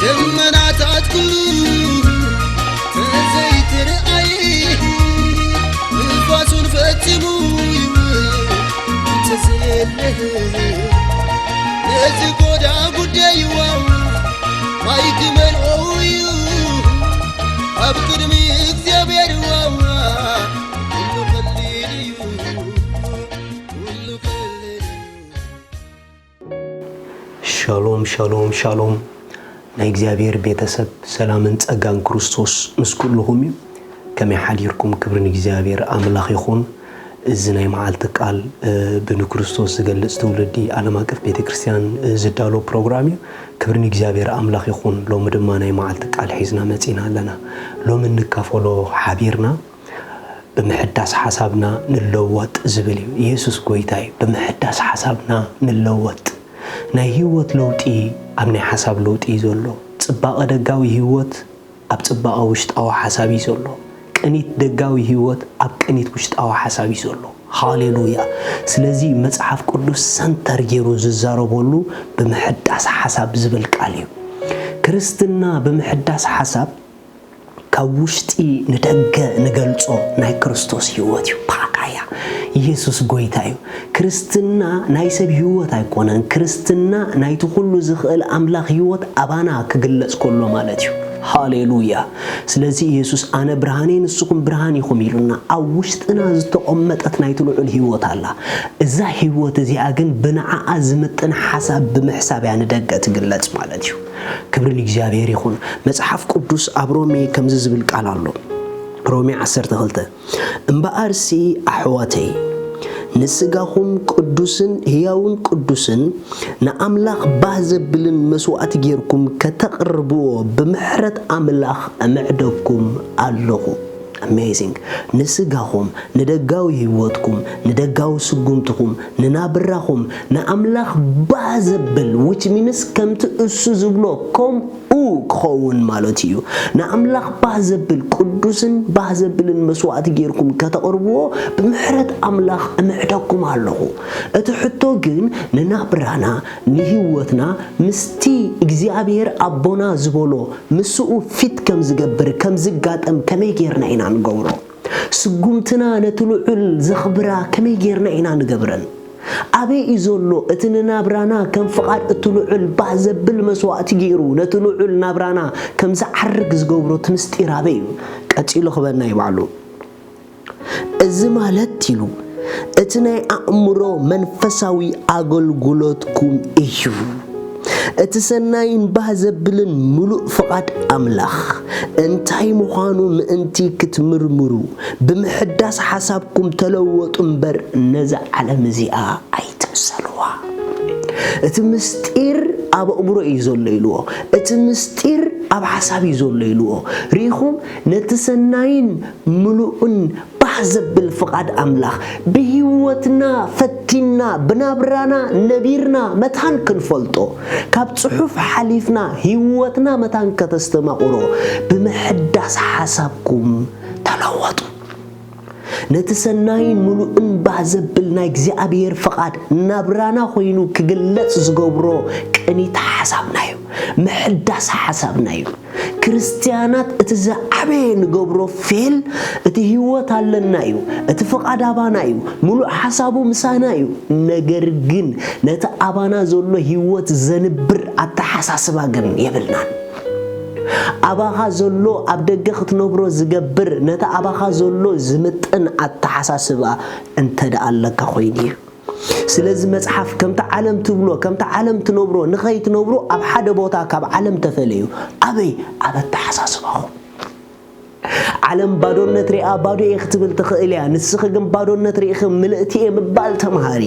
ደመናታት ኩሉ ተዘይትርኣይ፣ ንፋሱን ፈጺሙ ይውል እንተዘየለ፣ ነዚ ጎዳ ጉዳይዋ ማይ ክመልኦ እዩ ኣብ ቅድሚ እግዚኣብሔር ዋዋ። ኩሉ ቀሊል እዩ፣ ኩሉ ቀሊል እዩ። ሻሎም፣ ሻሎም፣ ሻሎም። ናይ እግዚኣብሔር ቤተሰብ፣ ሰላምን ጸጋን ክርስቶስ ምስ ኩልኹም እዩ። ከመይ ሓዲርኩም? ክብሪ ንእግዚኣብሔር ኣምላኽ ይኹን። እዚ ናይ መዓልቲ ቃል፣ እ፣ ብንክርስቶስ ዝገልጽ ትውልዲ ዓለም ኣቀፍ ቤተ ክርስቲያን፣ እ፣ ዝዳሎ ፕሮግራም እዩ። ክብሪ ንእግዚኣብሔር ኣምላኽ ይኹን። ሎሚ ድማ ናይ መዓልቲ ቃል ሒዝና መጺና ኣለና። ሎሚ እንካፈሎ ሓቢርና ብምሕዳስ ሓሳብና ንለወጥ ዝብል እዩ። ኢየሱስ ጎይታ እዩ። ብምሕዳስ ሓሳብና ንለወጥ። ናይ ህይወት ለውጢ ኣብ ናይ ሓሳብ ለውጢ እዩ ዘሎ። ጽባቐ ደጋዊ ህይወት ኣብ ጽባቐ ውሽጣዊ ሓሳብ እዩ ዘሎ። ቅኒት ደጋዊ ህይወት ኣብ ቅኒት ውሽጣዊ ሓሳብ እዩ ዘሎ። ሃሌሉያ። ስለዚ መጽሓፍ ቅዱስ ሰንተር ገይሩ ዝዛረበሉ ብምሕዳስ ሓሳብ ዝብል ቃል እዩ። ክርስትና ብምሕዳስ ሓሳብ ካብ ውሽጢ ንደገ ንገልጾ ናይ ክርስቶስ ህይወት እዩ። ፓካያ ኢየሱስ ጎይታ እዩ። ክርስትና ናይ ሰብ ህይወት ኣይኮነን። ክርስትና ናይቲ ኩሉ ዝኽእል ኣምላኽ ህይወት ኣባና ክግለጽ ከሎ ማለት እዩ። ሃሌሉያ። ስለዚ ኢየሱስ፣ "ኣነ ብርሃን እየ፣ ንስኹም ብርሃን ኢኹም" ኢሉና። ኣብ ውሽጥና ዝተቐመጠት ናይቲ ልዑል ህይወት ኣላ። እዛ ህይወት እዚኣ ግን ብንዓኣ ዝምጥን ሓሳብ ብምሕሳብ እያ ንደገ ትግለጽ ማለት እዩ። ክብሪ ንእግዚኣብሔር ይኹን። መጽሓፍ ቅዱስ ኣብ ሮሜ ከምዚ ዝብል ቃል ኣሎ። ሮሜ ዓሰርተ ክልተ፣ "እምበኣርሲ ኣሕዋተይ፣ ንስጋኹም ቅዱስን ህያውን ቅዱስን ንኣምላኽ ባህ ዘብልን መስዋእቲ ጌርኩም ከተቕርብዎ ብምሕረት ኣምላኽ እምዕደኩም ኣለኹ።" ኣሜዚንግ። ንስጋኹም፣ ንደጋዊ ህይወትኩም፣ ንደጋዊ ስጉምትኹም፣ ንናብራኹም ንኣምላኽ ባህ ዘብል፣ which means ከምቲ እሱ ዝብሎ ከምኡ ክኸውን ማለት እዩ። ንኣምላኽ ባህ ዘብል ቅዱስን ባህ ዘብልን መስዋእቲ ጌርኩም ከተቕርብዎ ብምሕረት ኣምላኽ እምዕደኩም ኣለኹ። እቲ ሕቶ ግን ንናብራና፣ ንህይወትና ምስቲ እግዚኣብሔር ኣቦና ዝበሎ ምስኡ ፊት ከም ዝገብር፣ ከም ዝጋጠም ከመይ ጌርና ኢና ንገብሮ? ስጉምትና ነቲ ልዑል ዘኽብራ ከመይ ጌርና ኢና ንገብረን? ኣበይ እዩ ዘሎ እቲ ንናብራና ከም ፍቓድ እቲ ልዑል ባህ ዘብል መስዋእቲ ገይሩ ነቲ ልዑል ናብራና ከም ዝዓርግ ዝገብሮ እቲ ምስጢር ኣበይ እዩ? ቀጺሉ ክበና እዩ ባዕሉ። እዚ ማለት ኢሉ እቲ ናይ ኣእምሮ መንፈሳዊ ኣገልግሎትኩም እዩ። እቲ ሰናይን ባህ ዘብልን ምሉእ ፍቓድ ኣምላኽ እንታይ ምዃኑ ምእንቲ ክትምርምሩ፣ ብምሕዳስ ሓሳብኩም ተለወጡ እምበር፣ ነዛ ዓለም እዚኣ ኣይትምሰልዋ። እቲ ምስጢር ኣብ ኣእምሮ እዩ ዘሎ ኢልዎ። እቲ ምስጢር ኣብ ሓሳብ እዩ ዘሎ ኢልዎ። ርኢኹም፣ ነቲ ሰናይን ምሉእን ባህ ዘብል ፍቓድ ኣምላኽ ብህይወትና ፈቲንና፣ ብናብራና ነቢርና መታን ክንፈልጦ፣ ካብ ጽሑፍ ሓሊፍና ህይወትና መታን ከተስተማቕሮ፣ ብምሕዳስ ሓሳብኩም ተለወጡ። ነቲ ሰናይን ምሉእን ባህ ዘብል ናይ እግዚኣብሔር ፍቓድ ናብራና ኮይኑ ክግለጽ ዝገብሮ ቅኒት ሓሳብና እዩ፣ ምሕዳስ ሓሳብና እዩ። ክርስትያናት እቲ ዝዓበየ ንገብሮ ፌል፣ እቲ ህይወት ኣለና እዩ፣ እቲ ፍቓድ ኣባና እዩ፣ ምሉእ ሓሳቡ ምሳና እዩ። ነገር ግን ነቲ ኣባና ዘሎ ህይወት ዘንብር ኣተሓሳስባ ግን የብልናን። ኣባኻ ዘሎ ኣብ ደገ ክትነብሮ ዝገብር፣ ነቲ ኣባኻ ዘሎ ዝምጥን ኣተሓሳስባ እንተ ደኣ ኣለካ ኮይኑ እዩ። ስለዚ መጽሓፍ ከምቲ ዓለም ትብሎ፣ ከምቲ ዓለም ትነብሮ ንኸይትነብሩ ኣብ ሓደ ቦታ ካብ ዓለም ተፈለዩ። ኣበይ? ኣብ ኣተሓሳስባኹም። ዓለም ባዶነት ሪኣ ባዶ እየ ክትብል ትኽእል እያ። ንስኺ ግን ባዶነት ርኢኺ ምልእቲ እየ ምባል ተምሃሪ።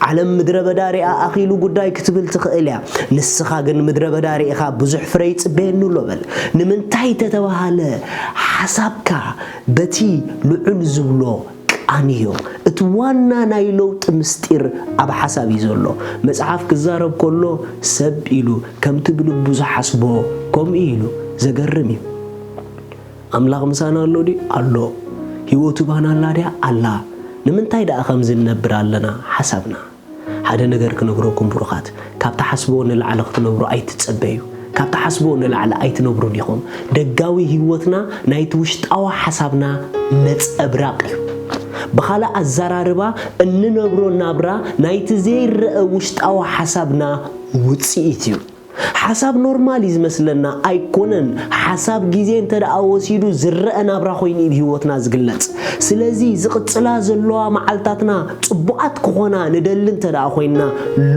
ዓለም ምድረ በዳ ሪኣ ኣኺሉ ጉዳይ ክትብል ትኽእል እያ። ንስኻ ግን ምድረ በዳ ርኢኻ ብዙሕ ፍረ ይጽበየኒ ኣሎ በል። ንምንታይ ተተባሃለ ሓሳብካ በቲ ልዑል ዝብሎ ኣንዮ። እቲ ዋና ናይ ለውጢ ምስጢር ኣብ ሓሳብ እዩ ዘሎ። መጽሓፍ ክዛረብ ከሎ ሰብ ኢሉ ከምቲ ብልቡ ዝሓስቦ ከምኡ ኢሉ። ዘገርም እዩ። ኣምላኽ ምሳና ኣሎ ድዩ? ኣሎ። ህይወቱ ባና ኣላ ድያ? ኣላ። ንምንታይ ደኣ ከምዚ ንነብር ኣለና? ሓሳብና። ሓደ ነገር ክነግረኩም ብሩኻት፣ ካብ ትሓስብዎ ንላዕሊ ክትነብሩ ኣይትጸበዩ። ካብ ትሓስብዎ ንላዕሊ ኣይትነብሩን ኢኹም። ደጋዊ ህይወትና ናይቲ ውሽጣዊ ሓሳብና ነጸብራቕ እዩ። ብኻልእ ኣዘራርባ፣ እንነብሮ ናብራ ናይቲ ዘይረአ ውሽጣዊ ሓሳብና ውጽኢት እዩ። ሓሳብ ኖርማል እዩ ዝመስለና፣ ኣይኮነን። ሓሳብ ግዜ እንተ ደኣ ወሲዱ ዝረአ ናብራ ኮይኑ እዩ ብህይወትና ዝግለጽ። ስለዚ ዝቕጽላ ዘለዋ መዓልታትና ጽቡቓት ክኾና ንደሊ እንተ ደኣ ኮይንና፣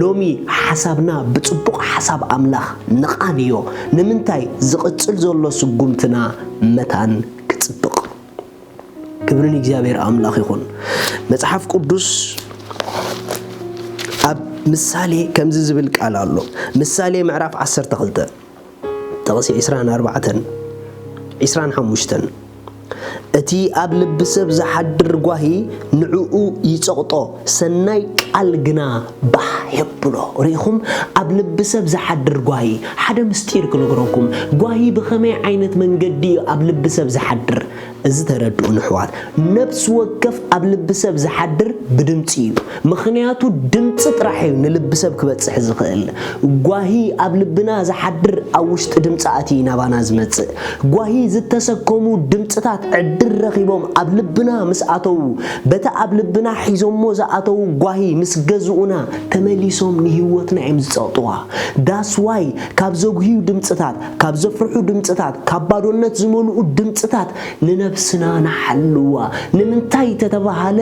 ሎሚ ሓሳብና ብጽቡቕ ሓሳብ ኣምላኽ ንቓንዮ። ንምንታይ? ዝቕጽል ዘሎ ስጉምትና መታን ክጽብቕ። ክብሪ ንእግዚኣብሔር ኣምላኽ ይኹን። መጽሓፍ ቅዱስ ኣብ ምሳሌ ከምዚ ዝብል ቃል ኣሎ። ምሳሌ ምዕራፍ ዓሰርተ ክልተ፣ ጥቕሲ ዕስራን ኣርባዕተን፣ ዕስራን ሓሙሽተን፣ "እቲ ኣብ ልቢ ሰብ ዝሓድር ጓሂ ንዕኡ ይጸቕጦ፣ ሰናይ ቃል ግና ባህ የብሎ።" ርኢኹም? ኣብ ልቢ ሰብ ዝሓድር ጓሂ። ሓደ ምስጢር ክነግረኩም። ጓሂ ብኸመይ ዓይነት መንገዲ እዩ ኣብ ልቢ ሰብ ዝሓድር? እዚ ተረድኡ ንሕዋት። ነፍሲ ወከፍ ኣብ ልቢ ሰብ ዝሓድር ብድምጺ እዩ። ምኽንያቱ ድምጺ ጥራሕ እዩ ንልቢ ሰብ ክበጽሕ ዝኽእል። ጓሂ ኣብ ልብና ዝሓድር ኣብ ውሽጢ ድምጺ ኣትዩ ናባና ዝመጽእ። ጓሂ ዝተሰከሙ ድምጽታት ዕድል ረኺቦም ኣብ ልብና ምስ ኣተዉ፣ በቲ ኣብ ልብና ሒዞሞ ዝኣተዉ ጓሂ ምስ ገዝኡና፣ ተመሊሶም ንህይወትና እዮም ዝጸቕጥዋ። That's why ካብ ዘጉህዩ ድምጽታት፣ ካብ ዘፍርሑ ድምጽታት፣ ካብ ባዶነት ዝመልኡ ድምጽታት ንነብስና ንሓልዋ። ንምንታይ ተተባሃለ፣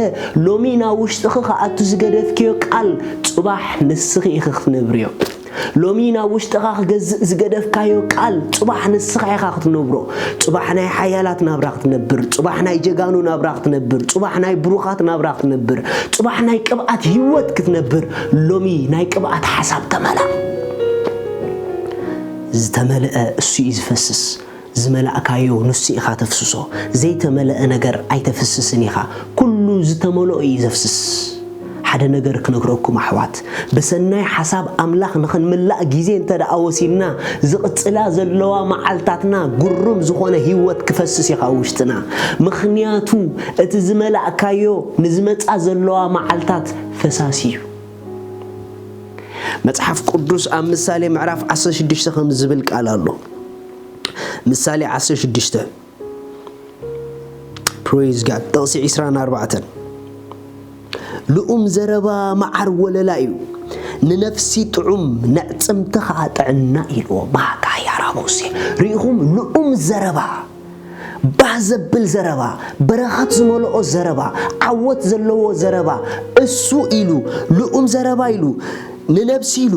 ሎሚ ናብ ውሽጥኺ ክኣቱ ዝገደፍክዮ ቃል፣ ጽባሕ ንስኺ ኢኺ ክትነብርዮ። ሎሚ ናብ ውሽጥኻ ክገዝእ ዝገደፍካዮ ቃል፣ ጽባሕ ንስኻ ኢኻ ክትነብሮ። ጽባሕ ናይ ሓያላት ናብራ ክትነብር፣ ጽባሕ ናይ ጀጋኑ ናብራ ክትነብር፣ ጽባሕ ናይ ብሩኻት ናብራ ክትነብር፣ ጽባሕ ናይ ቅብኣት ህይወት ክትነብር፣ ሎሚ ናይ ቅብኣት ሓሳብ ተመላ። ዝተመልአ እሱ እዩ ዝፈስስ። ዝመላእካዮ ንሱ ኢኻ ተፍስሶ። ዘይተመልአ ነገር ኣይተፍስስን ኢኻ። ኩሉ ዝተመልኦ እዩ ዘፍስስ። ሓደ ነገር ክነግረኩም ኣሕዋት፣ ብሰናይ ሓሳብ ኣምላኽ ንኽንምላእ ግዜ እንተ ደኣ ወሲድና፣ ዝቕጽላ ዘለዋ መዓልታትና ግሩም ዝኾነ ህይወት ክፈስስ እዩ ካብ ውሽጥና። ምኽንያቱ እቲ ዝመላእካዮ ንዝመጻ ዘለዋ መዓልታት ፈሳሲ እዩ። መጽሓፍ ቅዱስ ኣብ ምሳሌ ምዕራፍ ዓሰርተ ሽዱሽተ ከም ዝብል ቃል ኣሎ። ምሳሌ ዓሰርተ ሽዱሽተ፣ Praise God፣ ጥቕሲ ዕስራን ኣርባዕተን፣ "ልኡም ዘረባ መዓር ወለላ እዩ፣ ንነፍሲ ጥዑም፣ ነዕጽምቲ ኸኣ ጥዕና" ኢልዎ። ማካ ያራቦሴ። ርኢኹም? ልኡም ዘረባ፣ ባህ ዘብል ዘረባ፣ በረኸት ዝመልኦ ዘረባ፣ ዓወት ዘለዎ ዘረባ፣ እሱ ኢሉ፣ ልኡም ዘረባ ኢሉ፣ ንነፍሲ ኢሉ፣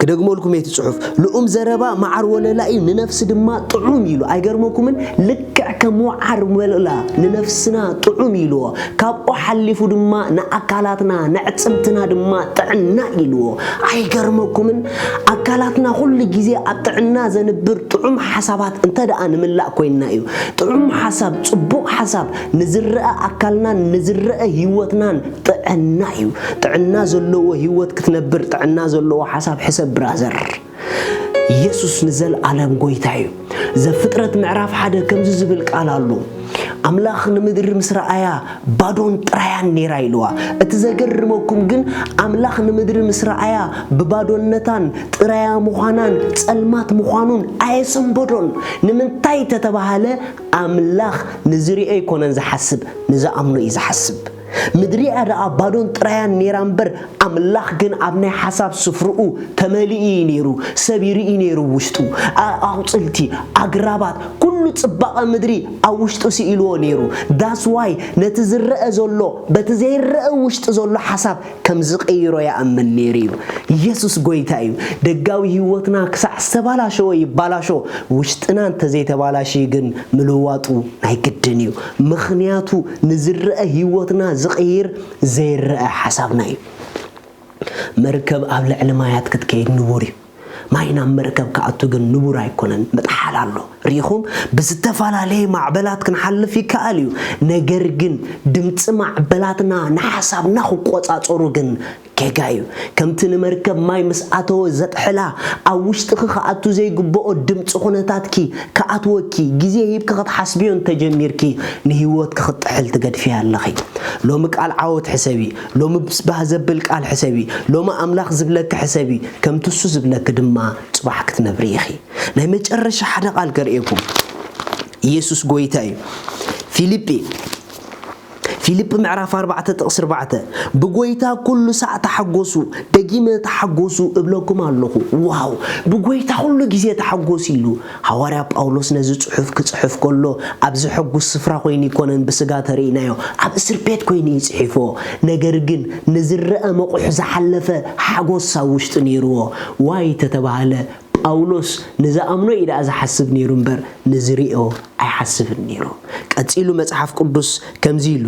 ክደግመልኩም እቲ ጽሑፍ፣ "ልኡም ዘረባ መዓር ወለላ እዩ፣ ንነፍሲ ድማ ጥዑም" ኢሉ። ኣይገርመኩምን? ልክዕ ከም መዓር ወለላ ንነፍስና ጥዑም ኢልዎ። ካብኡ ሓሊፉ ድማ ንኣካላትና፣ ንዕጽምትና ድማ ጥዕና ኢልዎ። ኣይገርመኩምን? ኣካላትና ኩሉ ግዜ ኣብ ጥዕና ዘንብር ጥዑም ሓሳባት እንተ ደኣ ንምላእ ኮይንና እዩ። ጥዑም ሓሳብ፣ ጽቡቕ ሓሳብ ንዝረአ ኣካልናን ንዝረአ ህይወትናን ጥዕና እዩ። ጥዕና ዘለዎ ህይወት ክትነብር፣ ጥዕና ዘለዎ ሓሳብ ሕሰብ ብራዘር። ኢየሱስ ንዘለኣለም ጎይታ እዩ። ዘፍጥረት ምዕራፍ ሓደ ከምዚ ዝብል ቃል ኣሎ። ኣምላኽ ንምድሪ ምስ ረኣያ ባዶን ጥራያን ነይራ ኢልዋ። እቲ ዘገርመኩም ግን ኣምላኽ ንምድሪ ምስ ረኣያ ብባዶነታን ጥራያ ምዃናን ጸልማት ምዃኑን ኣየሰንበዶን። ንምንታይ ተተባሃለ ኣምላኽ ንዝሪኦ ኣይኮነን ዝሓስብ፣ ንዝኣምኖ እዩ ዝሓስብ። ምድሪኣ ደኣ ባዶን ጥራያን ነይራ እምበር፣ ኣምላኽ ግን ኣብ ናይ ሓሳብ ስፍርኡ ተመሊኡ እዩ ነይሩ። ሰብ ይርኢ ነይሩ ውሽጡ። ኣ-፣ ኣቑጽልቲ፣ ኣግራባት፣ ኩሉ ጽባቐ ምድሪ ኣብ ውሽጡ ስኢልዎ ነይሩ። That's why ነቲ ዝረአ ዘሎ፣ በቲ ዘይረአ ውሽጢ ዘሎ ሓሳብ ከም ዝቕይሮ ይኣምን ነይሩ እዩ። ኢየሱስ ጎይታ እዩ። ደጋዊ ህይወትና ክሳዕ ዝተባላሸወ ይባላሾ፣ ውሽጥና እንተዘይተባላሽዩ ግን ምልዋጡ ናይ ግድን እዩ። ምኽንያቱ ንዝረአ ህይወትና ዝቕይር ዘይረአ ሓሳብና እዩ። መርከብ ኣብ ልዕሊ ማያት ክትከይድ ንቡር እዩ። ማይ ናብ መርከብ ክኣቱ ግን ንቡር ኣይኮነን። መጥሓ ኣሎ። ርኢኹም፣ ብዝተፈላለየ ማዕበላት ክንሓልፍ ይከኣል እዩ። ነገር ግን ድምፂ ማዕበላትና ንሓሳብና ክቆፃፀሩ ግን ጌጋ እዩ። ከምቲ ንመርከብ ማይ ምስ ኣተወ ዘጥሕላ፣ ኣብ ውሽጥኺ ክኣቱ ዘይግብኦ ድምፂ ኩነታትኪ ክኣትወኪ፣ ግዜ ሂብኪ ክትሓስብዮ እንተጀሚርኪ፣ ንህይወትኪ ክትጥሕል ትገድፍያ ኣለኺ። ሎሚ ቃል ዓወት ሕሰቢ። ሎሚ ባህ ዘብል ቃል ሕሰቢ። ሎሚ ኣምላኽ ዝብለኪ ሕሰቢ። ከምቲ እሱ ዝብለኪ ድማ ጽባሕ ክትነብሪ ኢኺ። ናይ መጨረሻ ሓደ ቃል ከርእየኩም። ኢየሱስ ጎይታ እዩ። ፊልጲ፣ ፊልጲ ምዕራፍ ኣርባዕተ ጥቕሲ ኣርባዕተ፣ "ብጎይታ ኩሉ ሳዕ ተሓጎሱ፣ ደጊመ ተሓጎሱ እብለኩም ኣለኹ።" ዋው! ብጎይታ ኩሉ ግዜ ተሓጎሱ ኢሉ። ሃዋርያ ጳውሎስ ነዚ ጽሑፍ ክጽሕፍ ከሎ፣ ኣብ ዘሐጉስ ስፍራ ኮይኑ ኣይኮነን ብስጋ ተርእይናዮ፣ ኣብ እስር ቤት ኮይኑ እዩ ጽሒፎ። ነገር ግን ንዝረአ መቑሕ ዝሓለፈ ሓጎስ ኣብ ውሽጡ ነይርዎ። ዋይ ተተባህለ፣ ጳውሎስ ንዝኣምኖ እዩ ደኣ ዝሓስብ ነይሩ እምበር፣ ንዝሪኦ ኣይሓስብን ነይሩ። ቀጺሉ መጽሓፍ ቅዱስ ከምዚ ኢሉ፣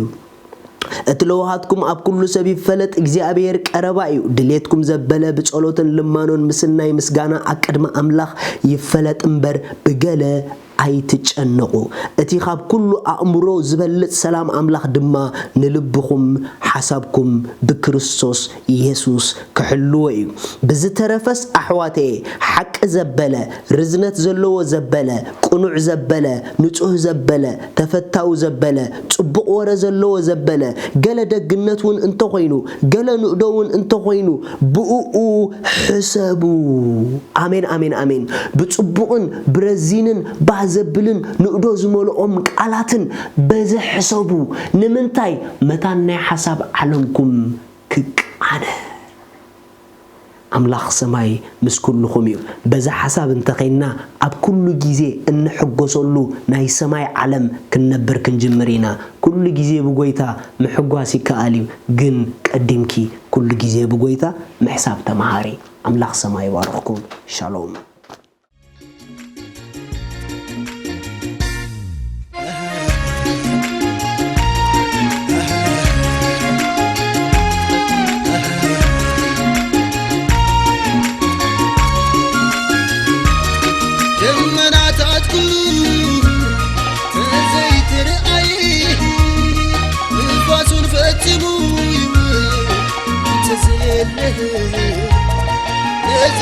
"እቲ ለውሃትኩም ኣብ ኩሉ ሰብ ይፈለጥ፣ እግዚኣብሔር ቀረባ እዩ። ድሌትኩም ዘበለ ብጸሎትን ልማኖን ምስናይ ምስጋና ኣብ ቅድሚ ኣምላኽ ይፈለጥ እምበር፣ ብገለ ኣይትጨነቑ። እቲ ካብ ኩሉ ኣእምሮ ዝበልጽ ሰላም ኣምላኽ ድማ ንልብኹም ሓሳብኩም ብክርስቶስ የሱስ ክሕልዎ እዩ። ብዝተረፈስ ኣሕዋተየ፣ ሓቂ ዘበለ፣ ርዝነት ዘለዎ ዘበለ፣ ቅኑዕ ዘበለ፣ ንጹህ ዘበለ፣ ተፈታዊ ዘበለ፣ ጽቡቕ ወረ ዘለዎ ዘበለ፣ ገለ ደግነት እውን እንተኾይኑ፣ ገለ ንእዶ እውን እንተኾይኑ፣ ብእኡ ሕሰቡ።" ኣሜን፣ ኣሜን፣ ኣሜን። ብጽቡቕን ብረዚንን ባህ ዘብልን ንእዶ ዝመልኦም ቃላትን በዚ ሕሰቡ። ንምንታይ? መታን ናይ ሓሳብ ዓለምኩም ክቃነ። ኣምላኽ ሰማይ ምስ ኩልኹም እዩ። በዚ ሓሳብ እንተኸይንና፣ ኣብ ኩሉ ግዜ እንሕጎሰሉ ናይ ሰማይ ዓለም ክንነብር ክንጅምር ኢና። ኩሉ ግዜ ብጎይታ ምሕጓስ ይከኣል እዩ፣ ግን ቀዲምኪ ኩሉ ግዜ ብጎይታ ምሕሳብ ተመሃሪ። ኣምላኽ ሰማይ ይባርኽኩም። ሻሎም። ደመናታት ኩሉ ተዘይትርኣይ፣ ንፋሱን ፈጺሙ ይውል እንተዘየለ፣ ነዚ